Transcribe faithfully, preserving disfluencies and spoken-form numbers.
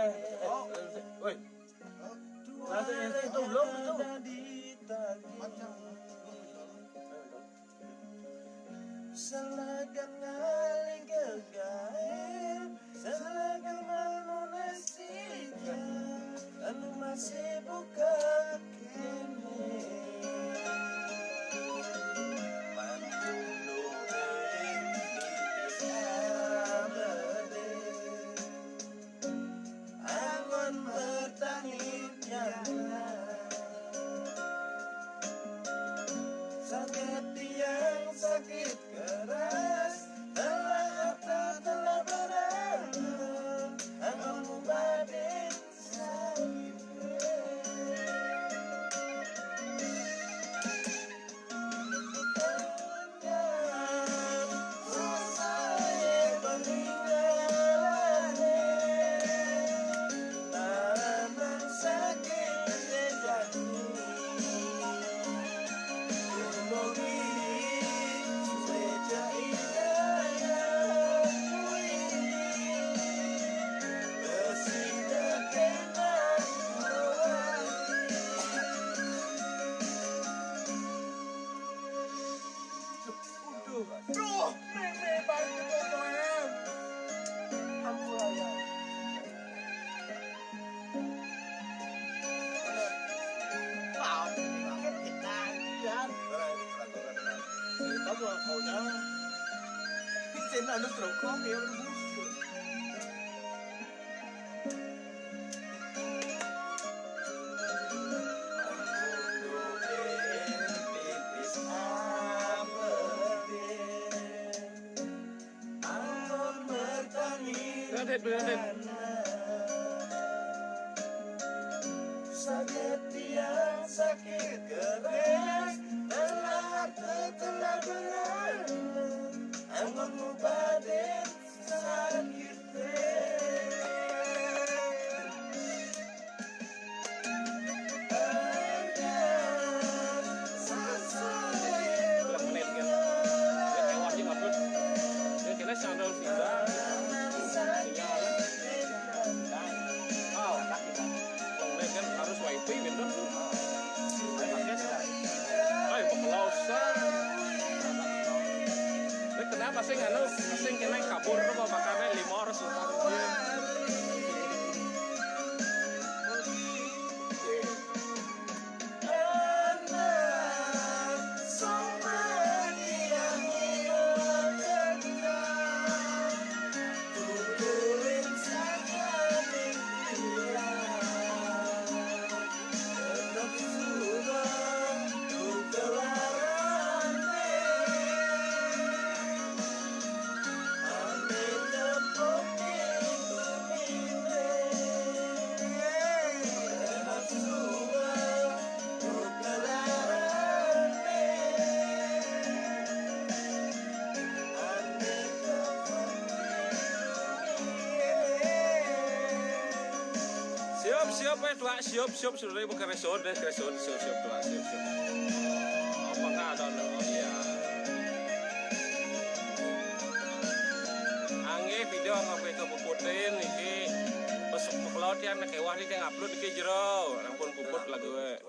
Oh, woi. Langsung yang itu belum itu. Selegan ngalih gegaé, selegan manunasikan, anu masih buka kéné. Manunu ing titis abadé. Angon bertani piala. Saged tiang sakit keras, telah harta telah barang, angon ngubadin sakit. Duh, mémé balik ke kono, em. Ampun, ya. Tapi kan kita, ya. Kita mau, maunya. Kita anu, strokong, ya, udah musuh. Radit, Radit. Saged tiang sakit keras, telah harta telah berana, angon ngubadin sakit. Telung menit kan. Dia tewas di ngapus. Dia kena sandal sida. Sinyal. Oh, tak kita. Telung menit kan harus wifi Windows tuh. Pakai sida. Ay, pemelosan. Ini kenapa sih nganu, sing kena kabur tuh, kok makannya lima ratus utang dia. Siap, siap, eh, tuak, siap, siap, sudah bukan reson, deh, reson, siap, siap, tuak, siap, siap. Apa nggak ada, oh, iya. Anggih, video ngambil ke puputin, iki, pas pelot ya, anak ewah nih, yang upload, iki jero, ampun puput lagu, eh.